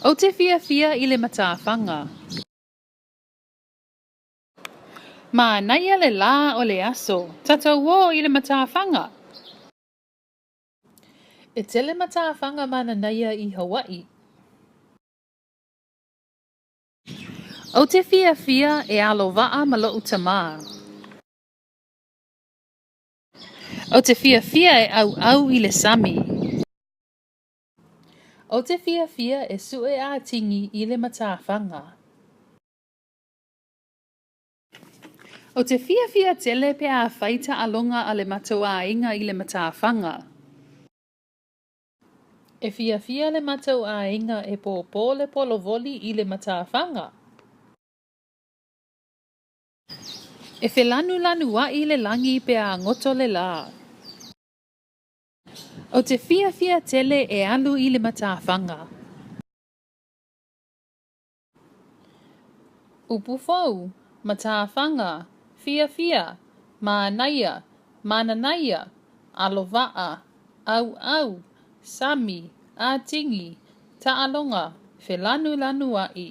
Ou te fiafia i le matafaga. Manaia le lā o le aso, tatou ō i le matafaga! E tele matafaga mananaia i Hawaii. Ou te fiafia e alo va'a ma lo'u tamā. Ou te fiafia e 'au'au i le sami. Ou te fiafia e su'e ā-tigi i le matafaga. Ou te fiafia tele pe a fai ta'aloga a le matou aiga i le matafaga. E fiafia le matou aiga e pōpō le polovoli i le matafaga. E felanulanua'i le lagi pe a goto le lā. Ou te fiafia tele e alu i le matafaga. Upu fou, matafaga, fiafia, manaia, mananaia, alo va'a, 'au'au, sami, ā-tigi, ta'aloga, felanulanua'i.